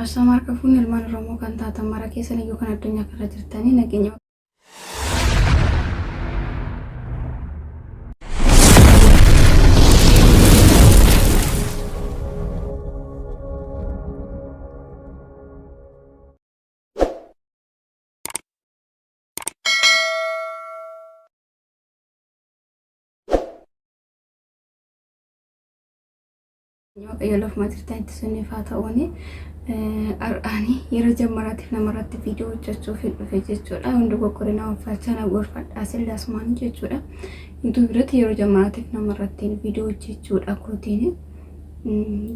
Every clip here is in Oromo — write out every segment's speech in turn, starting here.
Ashaama harka fuunni ilmaan Oromoo kan taatan mara keessan iyyuu kan addunyaa kanarra jirtanii nageenya Waaqayyo lafuma jirtanitti isiniif haa ta'uuni. Har'aani yeroo jammaraatiif namarratti viidiyoo hojjechuuf hin dhufe jechuudha. Hundi goggorina uffachaa na gorfadhaa sillaasumaan jechuudha. YouTube irratti yeroo jammaraatiif namarratti viidiyoo hojjechuudha kootiin.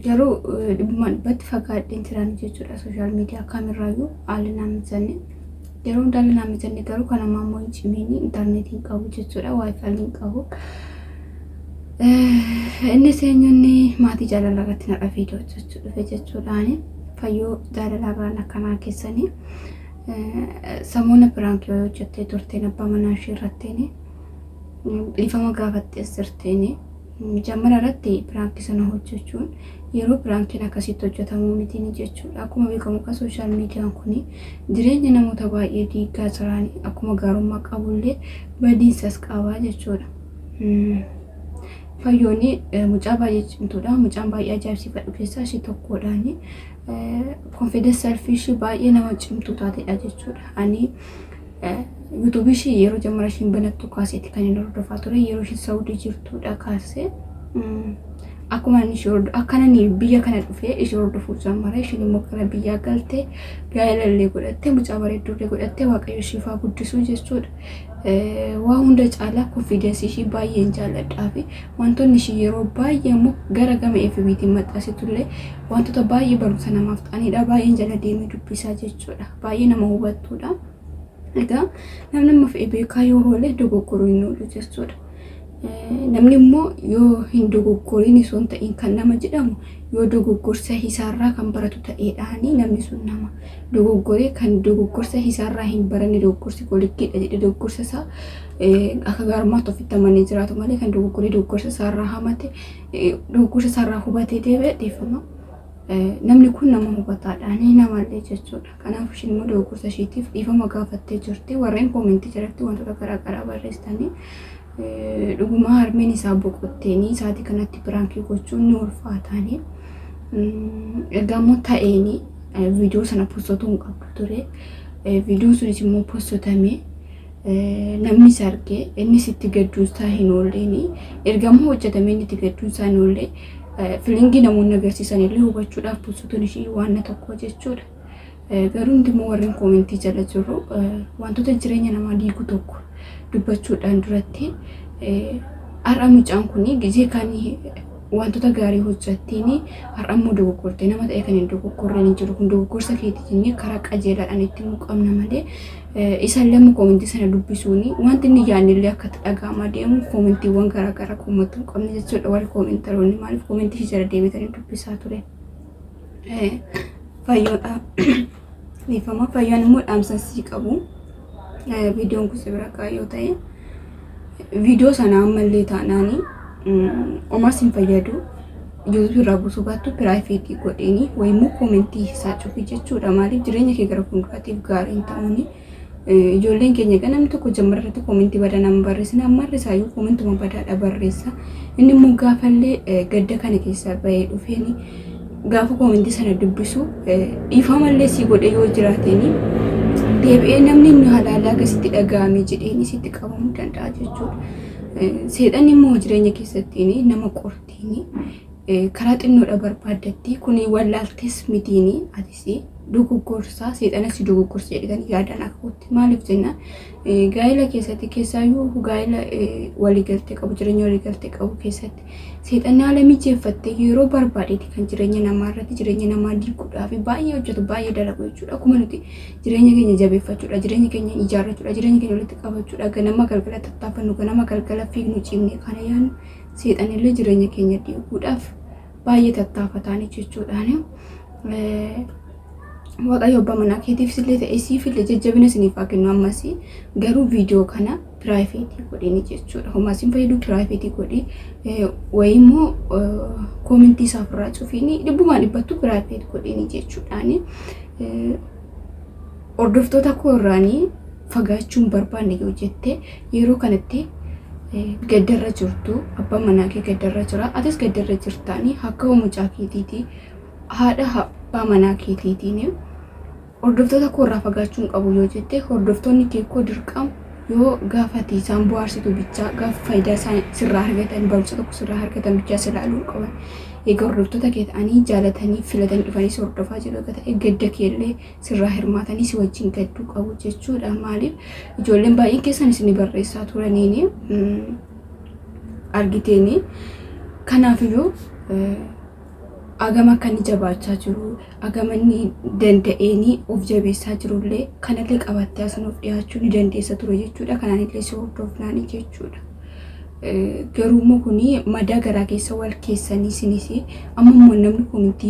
Garuu dhibbumaan dhibbatti fagaadheen jiraan jechuudha. Sooshaal miidiyaa kamirraayyuu haalli naan mijanne. Yeroo hunda haalli naan mijanne garuu kan ammaa immoo hin cimiini intarneetii hin qabu jechuudha. Waayifaayi hin qabu. Innis eenyuun maatii jaalala irratti na viidiyoo hojjechuu dhufe jechuudhaan fayyoo jaalala irraan akkanaa keessanii samuuna piraankii wayii hojjettee turteen abbaa manaa ishee irrattiin dhiifama gaafattees turteen jammara irratti piraankii sana hojjechuun yeroo piraankiin akkasitti hojjetamuu mitiin jechuudha. Akkuma beekamu kan sooshaal miidiyaan kun jireenya namoota baay'ee diigaa jiraan akkuma gaarummaa qabullee badiinsas qabaa jechuudha. Fayyoon mucaa baay'ee cimtuudha. Mucaan baay'ee ajaa'ibsiifadhu keessaa ishee tokkodhaani. Konfiidensii selfii ishee baay'ee nama cimtuu taatedha jechuudha. Ani yuutuubii ishee yeroo jammara ishiin banattu kaaseeti kan inni hordofaa ture. Yeroo ishiin Saawudii jirtudha kaasee. Akkuma inni ishee hordofu akka inni biyya kana dhufee ishee hordofuu jammara. Ishiin immoo gara biyyaa galtee gaa'ela illee godhattee mucaa bareedduu illee godhattee waaqayyo ishiif haa guddisuu jechuudha. Waa hunda caalaa konfiidensii ishii baay'een jaalladhaa fi wantoonni ishii yeroo baay'ee immoo gara gama FBtiin maxxansitullee wantoota baay'ee barumsa namaaf ta'anidha. Baay'een jala deemee dubbisaa jechuudha. Baay'ee nama hubattuudha. Egaa namni amma fe'e beekaa yoo oole dogoggoruu hin oolu jechuudha. Namni immoo yoo hin dogoggoriin osoo hin ta'in kan nama jedhamu yoo dogoggorsa isaarraa kan baratu ta'eedhaani namni sun nama dogoggoree kan dogoggorsa isaarraa hin baranne dogoggorsi koo likkiidha jedhee dogoggorsa isaa akka gaarummaatti ofitti amanee jiraatu malee kan dogoggoree dogoggorsa isaarraa hamate dogoggorsa isaarraa hubatee deebi'e dhiifama. Namni kun nama hubataadhaani namallee jechuudha. Kanaaf ishiin immoo dogoggorsa ishiitiif dhiifama gaafattee jirti. Warreen koomentii jalatti wantoota garaagaraa barreessitanii dhugumaa harmeen isaa boqotteenii isaatii kanatti piraankii gochuun ni ulfaataanii. Ergaa immoo ta'eenii viidiyoo sana postotuu hin qabdu ture. Viidiyoon sunis immoo postotamee namni isa argee innis itti gadduun isaa hin oolleeni. Erga immoo hojjetamee inni itti gadduun isaa hin oollee filingii namoonni agarsiisan illee hubachuudhaaf postotuun ishii waan tokko jechuudha. Garuu nuti immoo warreen koomentii jala jirru wantoota jireenya namaa diigu tokko dubbachuudhaan duratti har'a mucaan kun gizee kan wantoota gaarii hojjettiin har'a immoo dogoggorte nama ta'e kan hin dogoggorre hin jiru kun dogoggorsa keeti jennee karaa qajeelaadhaan itti himuu qabna malee isaan lama koomentii sana dubbisuun wanti inni yaadne illee akka itti dhaga'amaa deemu koomentiiwwan garaagaraa koommatuu hin qabne jechuudha warri koomentaroonni maaliif koomentii ishee jala deebitanii dubbisaa ture. Fayyoodha. Dhiifama fayyoon immoo dhaamsa sii qabu. Viidiyoon kun si bira ga'a yoo ta'e viidiyoo sana ammallee taanaani omaas hin fayyadu. YouTube irraa buusuu baattu piraayifeetii godhiini wayi immoo koomentii isaa cufi jechuudha. Maaliif jireenya kee gara fuulduraatiif gaarii hin ta'uuni. Ijoolleen keenya egaa namni tokko jammara irratti koomentii badaa nama barreessina ammarri isaayyuu koomentuma badaadha barreessa. Inni immoo gaafallee gadda kana keessaa bahee dhufeeni gaafa koomentii sana dubbisu dhiifamallee sii godhe yoo jiraateeni deebi'ee namni inni halaalaa akkasitti dhaga'ame jedheeni sitti qabamuu danda'a jechuudha. Seexanni immoo jireenya keessattiin nama qortiini karaa xinnoodha barbaaddatti kuni wallaaltes mitiini atis dogoggorsaa seexana si dogoggorsa jedhetan yaadan akka kootti maaliif jennaan gaa'ela keessatti keessaayyuu gaa'ela waliigaltee qabu jireenya waliigaltee qabu keessatti seexanni haala mijeeffattee yeroo barbaadeeti kan jireenya namaa irratti jireenya namaa diiguudhaaf baay'ee hojjetu baay'ee dalagu jechuudha akkuma nuti jireenya keenya jabeeffachuudha jireenya keenya ijaarrachuudha jireenya keenya walitti qabachuudha ganama galgala tattaafannu ganama galgala fiignu ciimne kana yaadnu seexanillee jireenya keenya diiguudhaaf baay'ee tattaafataani jechuudhaan. Waaqayyo abbaa manaa keetiif illee ta'e siif illee jajjabina isiniif haa kennu. Ammas garuu viidiyoo kana private godhini jechuudha. Homaa isin fayyadu, private godhi wayii immoo comment isaa ofirraa cufiini, dhibbumaan dhibbattu private godhini jechuudhaani. Hordoftoota koo irraanii fagaachuu hin barbaanne yoo jette, yeroo kanatti gaddarra jirtu, abbaan manaa kee gaddarra jira, atis gaddarra jirtaanii, akka mucaa keetiitii, haadha abbaa manaa keetiitiin hordoftoota koo irraa fagaachuu hin qabu yoo jette, hordoftoonni kee koo dirqama yoo gaafati isaan bohaarsitu bichaa, gaafa faayidaa isaan sirraa argatan, barumsa tokko sirraa argatan bichaa si ilaaluu qaban. Egaa hordoftoota kee ta'anii jaalatanii filatanii dhufanii si hordofaa jiru egaa ta'e, gadda keellee sirraa hirmaatanii si wajjin gadduu qabu jechuudha. Maaliif, ijoolleen baay'een keessan isin barreessaa turaniini argiteeni. Kanaafiyyuu agama akka inni jabaachaa jiru, agama inni danda'eenii of jabeessaa jirullee kanallee qabattee as nuuf dhiyaachuu ni dandeessa ture jechuudha. Kanaan illee si hordofnaani jechuudha. Garuu immoo kuni madaa garaa keessa wal keessanii isinis amma immoo namni comment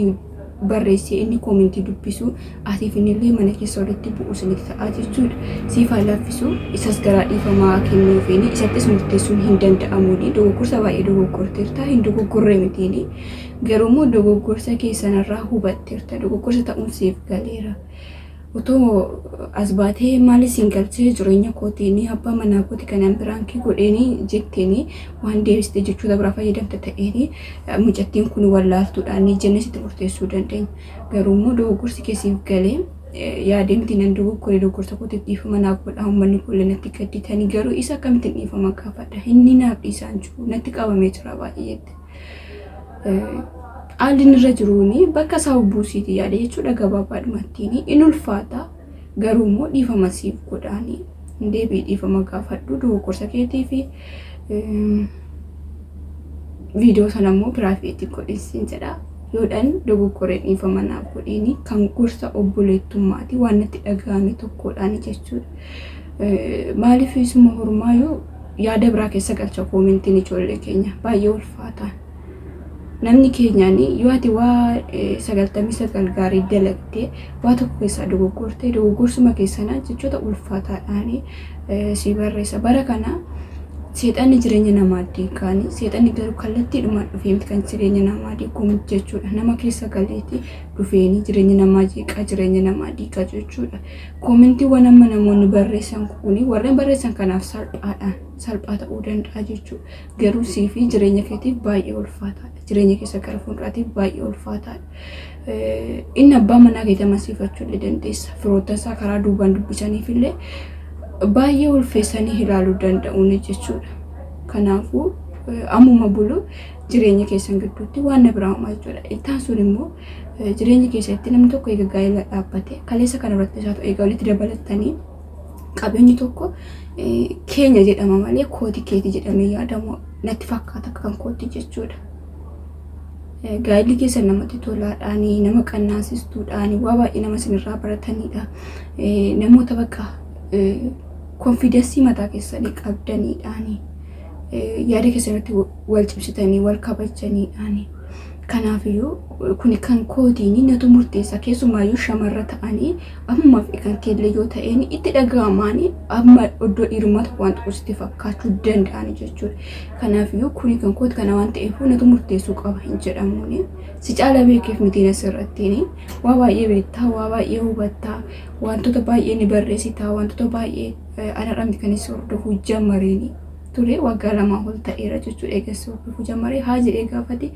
barreessee inni comment dubbisu atiif innillee mana keessa walitti bu'u isinitti ta'a jechuudha. Siif haa laaffisu, isas garaa dhiifamaa kennuufiini isattis murteessuun hin danda'amuuni. Dogoggorsa baay'ee dogoggorteerta, hin dogoggorre mitiini. Garuu immoo dogoggorsa keessanirraa hubatteerta, dogoggorsa ta'uun siif galeera. Otoo as baatee maali siin galchee jireenya kootiin, abbaa manaa kooti kanaan prank godheeni jetteeni waan deebistee jechoota biraa fayyadamte ta'eeni, mucattiin kun wallaaltuudhaan jennee sitti murteessuu dandeenya. Garuu immoo dogoggorsi keessiif galee yaadee miti, nan dogoggore, dogoggorsa kootiif dhiifama naaf godha, uummanni kun natti gadditanii, garuu isa akkamittiin dhiifama gaafadha, inni naaf dhiisaan jiru, natti qabamee jira baay'ee jette. Haalli inni irra jiruuni bakka isaa buusiiti yaada jechuudha gabaabaadhumattiin. In ulfaata, garuu immoo dhiifama siif godhaanii deebii dhiifama gaafadhu dogoggorsa keetii fi viidiyoo sana immoo private godhisiin jedha. Yoodhaan dogoggoree dhiifama naaf godhiini, kan gorsa obboleettummaati, waan natti dhaga'ame tokkodhaan jechuudha. Maaliif, isuma hormaayyuu yaada biraa keessa galcha commentiin ijoollee keenya baay'ee ulfaataan. Namni keenyaan yoo ati waa 99 gaarii dalagdee waa tokko keessaa dogoggortee, dogoggorsuma keessanaa jechoota ulfaataadhaan si barreessa. Bara kana seexanni jireenya namaa diigaani. Seexanni garuu kallattiidhumaan dhufee miti kan jireenya namaa diigu jechuudha. Nama keessa galeeti dhufeeni jireenya namaa jeeqaa, jireenya namaa diigaa jechuudha. Commentiiwwan amma namoonni barreessan kuni warreen barreessan kanaaf salphaadhaan salphaa ta'uu danda'a jechuudha. Garuu sii fi jireenya keetiif baay'ee ulfaataadha. Jireenya keessa gara fuulduraatiif baay'ee ulfaataadha. Inni abbaa manaa keetii amansiifachuu illee dandeessa. Firoota isaa karaa duubaan dubbisaniif illee baay'ee ulfeessanii ilaaluu danda'uun jechuudha. Kanaafuu ammuma bulu jireenya keessan gidduutti waan na biraa uumaa jechuudha. Ittaan sun immoo jireenya keessatti namni tokko eega gaa'ela dhaabbate, kaleessa kana irratti isaa ta'u, eega walitti dabalattanii, qabeenyi tokko keenya jedhama malee kooti keeti jedhamee yaadamu natti fakkaata akka kan kootti jechuudha. Gaa'elli keessan namatti tolaadhaani, nama qannaasistuudhaani, waa baay'ee nama isinirraa baratanidha. Namoota bakka confidence mataa keessanii qabdaniidhaani. Yaada keessan irratti wal cimsitanii wal kabajaniidhaani. Kanaafiyyuu kuni kan kootiin natu murteessa, keessumaayyuu shamarra ta'anii ammumaaf kan keellee yoo ta'een itti dhaga'amaanii amma iddoo dhiirummaa tokko waan tokko sitti fakkaachuu danda'ani jechuudha. Kanaafiyyuu kuni kan kooti kana waan ta'eef natu murteessuu qaba hin jedhamuuni. Si caala beekeef mitiin asirrattiin waa baay'ee beektaa, waa baay'ee hubattaa, wantoota baay'ee ni barreessitaa, wantoota baay'ee anarra miti kan si hordofuu jammareeni ture, waggaa 2 ol ta'eera jechuudha. Egaa si hordofuu jammaree haa jedhee gaafate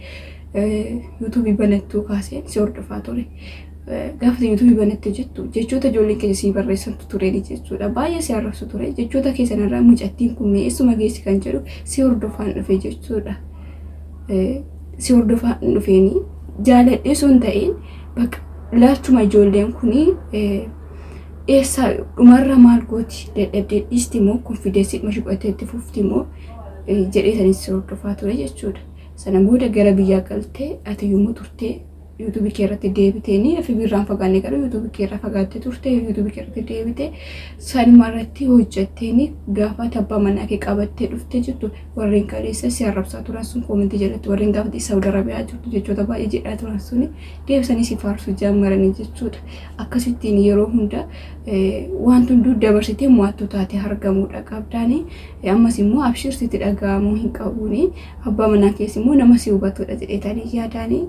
YouTube banattuu kaaseen si hordofaa ture. Gaafa YouTube banatte jettu jechoota ijoolleen keessa sii barreessantu tureeni jechuudha. Baay'ee si arrabsu ture. Jechoota keessanirraa mucattiin kun eessuma geessi kan jedhu si hordofaan dhufe jechuudha. Si hordofaan dhufeeni jaaladhee sun ta'een bakka laalchuma ijoolleen kuni eessa dhumarra maal gooti, dadhabdee dhiisti moo confidence dhuma godhatee itti fufti moo jedhee sanis si hordofaa ture jechuudha. Sana booda gara biyyaa galtee ati yommuu turtee Yuutuubii kee irratti deebiteeni FB irraan fagaannee garuu yuutuubii kee irraa fagaattee turte yuutuubii kee irratti deebite sanuma irratti hojjetteeni gaafa abbaa manaa kee qabattee dhuftee jirtu warreen kaleessa si arrabsaa turan sun koomentii jalatti warreen gaafa Saudi Arabiyaa jirtu jechoota baay'ee jedhaa turan suni deebisanii si faarsuu jammaranii jechuudha. Akkasittiin yeroo hunda wanti hunduu dabarsitee mo'attuu taatee argamuudha qabdaani. Ammas immoo abshir sitti dhaga'amuu hin qabuuni. Abbaa manaa keessa immoo nama si hubatudha jedheetanii yaadaanii.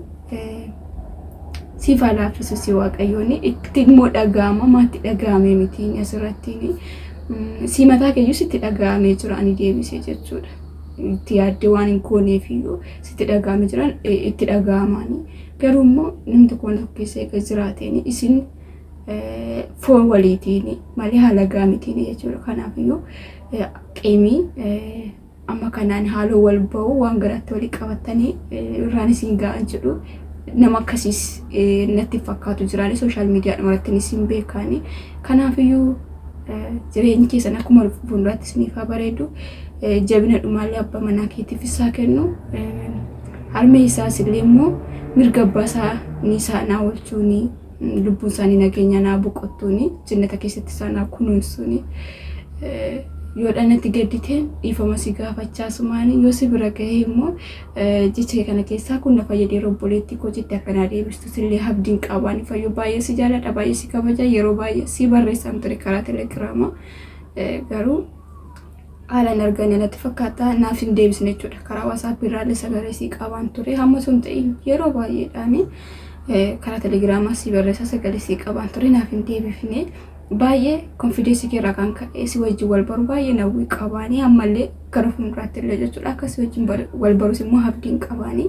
Siif haa laaffisu si waaqayyoon itti immoo dhaga'ama maatti dhaga'amee miti asirrattiin si mataa keeyyuu sitti dhaga'amee jira ani deebisee jechuudha. Itti yaaddee waan hin gooneef iyyuu sitti dhaga'amee jiran itti dhaga'amaani. Garuu immoo namni tokko waan tokko keessa eega jiraateen isin foon waliitiin malee halagaa mitiin jechuudha. Kanaaf iyyuu qeemii amma kanaan haaloo wal ba'u waan garaatti walii qabatanii irraan isin ga'an jedhu nama akkasiis natti fakkaatu jiraani sooshaal miidiyaa irratti isin beekaani. Kanaafiyyuu jireenyi keessan akkuma fuulduraatti isiniif haa bareedu. Jabina dhumaallee abbaa manaa keetiif isaa kennu. Harmee isaas illee immoo mirga abbaa isaa ni isaa naa oolchuuni lubbuun isaanii nageenya naa boqottuuni jannata keessatti isaa naa kunuunsuuni. Yoo dhanatti gaddite dhiifama si gaafachaa sumaani yoo si bira gahee immoo jecha kana keessaa kun na fayyadeera obboleettii koo jette akkanaa deebistu sillee abdiin qabaan fayyoo baay'ee si jaaladha baay'ee si kabaja yeroo baay'ee si barreessaan ture karaa telegiraamaa garuu haalaan argane natti fakkaata naaf hin deebisne jechuudha karaa waasaappii irraallee sagalee si qabaan ture hamma sun ta'in yeroo baay'eedhaan karaa telegiraamaa si barreessaa sagalee si qabaan ture naaf hin deebifne. Baay'ee konfideensii keerraa kan ka'e si wajjin wal baru baay'ee nawwii qabaanii ammallee gara fuulduraatti illee jechuudha akka si wajjin wal barus immoo abdiin qabaanii.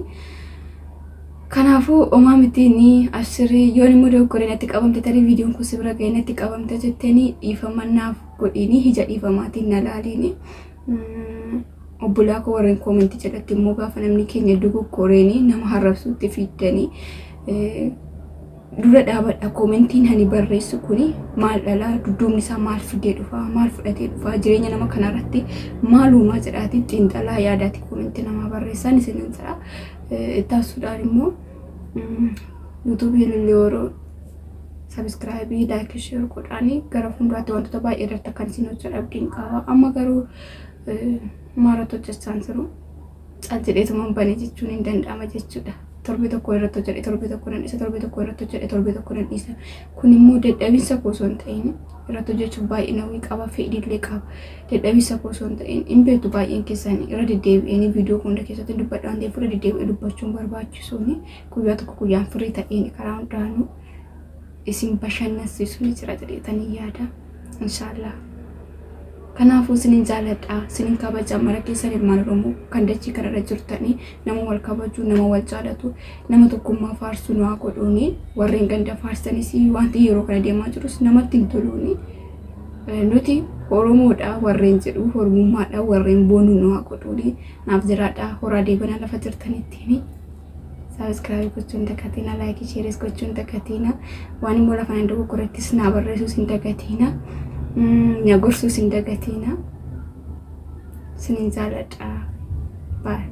Kanaafuu homaa miti ni absirii yoon immoo dogoggoree natti qabamte tarii viidiyoon kun si bira ga'ee natti qabamte jetteeni dhiifama naaf godhiini ija dhiifamaatiin na laaliini. Obbolaa koo warreen koomentii jalatti immoo gaafa namni keenya dogoggoreeni nama harrabsuutti fiiddanii dura dhaabadha koomentiin ani barreessu kuni maal dhalaa dudduubni isaa maal fidee dhufaa maal fudhatee dhufaa jireenya nama kanarratti maal uumaa jedhaati xiinxalaa yaadaati koomentii namaa barreessan isinin jedha. Ittaasuudhaan immoo yuutuubii Ilillee Oroo sabiskiraayibii laayikii sheer godhaanii gara fuulduraatti wantoota baay'ee irratti akkan isin hojjedhu abdiin qaba. Amma garuu maarratti hojjechaan jiru. Cal jedheetuma bane jechuun hin danda'ama jechuudha. Torbee tokko irratti hojjedhe torbee tokko nan dhiisa torbee tokko irratti hojjedhe torbee tokko nan dhiisa. Kun immoo dadhabinsa koo osoo hin ta'in irratti hojjechuuf baay'ee nawwii qaba fedhiillee qaba. Dadhabinsa koo osoo hin ta'in hin beektu baay'een keessan irra deddeebi'een viidiyoo hunda keessatti dubbadha waan ta'eef irra deddeebi'ee dubbachuun barbaachisuuni guyyaa tokko guyyaan firii ta'een karaa hundaanuu isin bashannansiisu ni jira jedheetanii yaada. Inshaallah. Kanaafuu isinin jaaladha, isinin kabaja mara keessan ilmaan Oromoo kan dachii kanarra jirtanii nama wal kabaju, nama wal jaalatu, nama tokkummaa faarsu nu haa godhuuni. Warreen ganda faarsanis wanti yeroo kana deemaa jirus namatti hin toluuni. Nuti Oromoodha warreen jedhu Oromummaadha warreen boonu nu haa godhuuni. Naaf jiraadha horaa deebanaa lafa jirtanittiin. Sabiskiraabii gochuun dagatina, laayikii sheeris gochuun dagatina. Waan immoo lafa nan dogoggorettis naa barreessuus hin dagatina. Na gorsuus hin dagatina. Isinin jaaladha. Bye.